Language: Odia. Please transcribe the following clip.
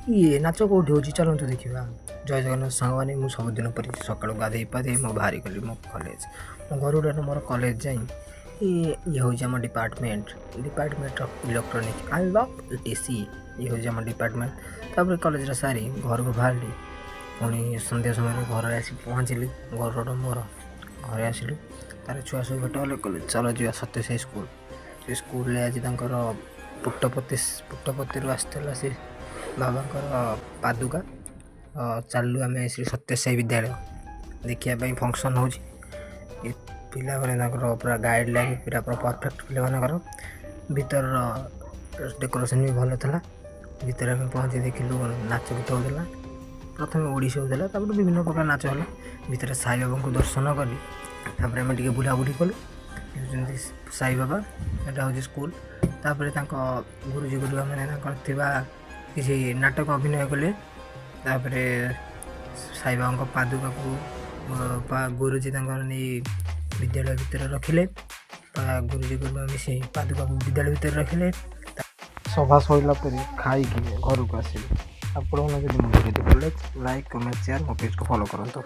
ଇଏ ନାଚ କେଉଁଠି ହେଉଛି, ଚାଲନ୍ତୁ ଦେଖିବା। ଜୟ ଜଗନ୍ନାଥ ସାଙ୍ଗମାନେ, ମୁଁ ସବୁଦିନ ପରି ସକାଳୁ ଗାଧେଇ ପାଧେଇ ମୁଁ ବାହାରି ଗଲି ମୋ କଲେଜ। ମୋ ଘରୁଠାରୁ ମୋର କଲେଜ ଯାଇ ଇଏ ହେଉଛି ଆମ department, department of electronic and ETC. ଇଏ ହେଉଛି ଆମ ଡିପାର୍ଟମେଣ୍ଟ। ତାପରେ କଲେଜରେ ସାରି ଘରକୁ ବାହାରିଲି। ପୁଣି ସନ୍ଧ୍ୟା ସମୟରେ ଘରେ ଆସି ପହଞ୍ଚିଲି। ଘରର ମୋର ଘରେ ଆସିଲୁ, ତାର ଛୁଆ ସବୁ ଭେଟ ହେଲେ, କହିଲେ ଚାଲ ଯିବା ସତ୍ୟସାଇ ସ୍କୁଲ। ସେ ସ୍କୁଲରେ ଆଜି ତାଙ୍କର ପୁଟପତି, ପୁଟପତିରୁ ଆସିଥିଲା ସେ ବାବାଙ୍କର ପାଦୁକା। ଚାଲିଲୁ ଆମେ ଶ୍ରୀ ସତ୍ୟସାଇ ବିଦ୍ୟାଳୟ ଦେଖିବା ପାଇଁ। ଫଙ୍କସନ୍ ହେଉଛି। ଏ ପିଲାମାନେ ତାଙ୍କର ପୁରା ଗାଇଡ଼ଲାଇନ୍ ପୁରା ପରଫେକ୍ଟ। ପିଲାମାନଙ୍କର ଭିତରର ଡେକୋରେସନ୍ ବି ଭଲ ଥିଲା। ଭିତରେ ଆମେ ପହଞ୍ଚି ଦେଖିଲୁ ନାଚ ଗୀତ ହେଉଥିଲା। ପ୍ରଥମେ ଓଡ଼ିଶୀ ହେଉଥିଲା, ତାପରେ ବିଭିନ୍ନ ପ୍ରକାର ନାଚ ହେଲା। ଭିତରେ ସାଇବାବାଙ୍କୁ ଦର୍ଶନ କରି ତାପରେ ଆମେ ଟିକେ ବୁଲାବୁଲି କଲୁ। ହେଉଛନ୍ତି ସାଇବାବା, ଏଇଟା ହେଉଛି ସ୍କୁଲ। ତାପରେ ତାଙ୍କ ଗୁରୁଜୀ ଗୁରୁମାନେ ତାଙ୍କର ଥିବା କିଛି ନାଟକ ଅଭିନୟ କଲେ। ତାପରେ ସାଇବାବାଙ୍କ ପାଦୁକାକୁ ଗୁରୁଜୀ ତାଙ୍କର ନେଇ ବିଦ୍ୟାଳୟ ଭିତରେ ରଖିଲେ। ଗୁରୁଜୀ ଗୁରୁମା ମିଶି ପାଦୁକାକୁ ବିଦ୍ୟାଳୟ ଭିତରେ ରଖିଲେ। ସଭା ସରିଲା ପରେ ଖାଇକି ଘରକୁ ଆସିଲି। ଆପଣମାନେ ଯଦି ମୋ ଭିଡ଼ିଓ ଭଲ ଲାଇକ୍, କମେଣ୍ଟ, ସେୟାର, ମୋ ପେଜ୍କୁ ଫଲୋ କରନ୍ତୁ।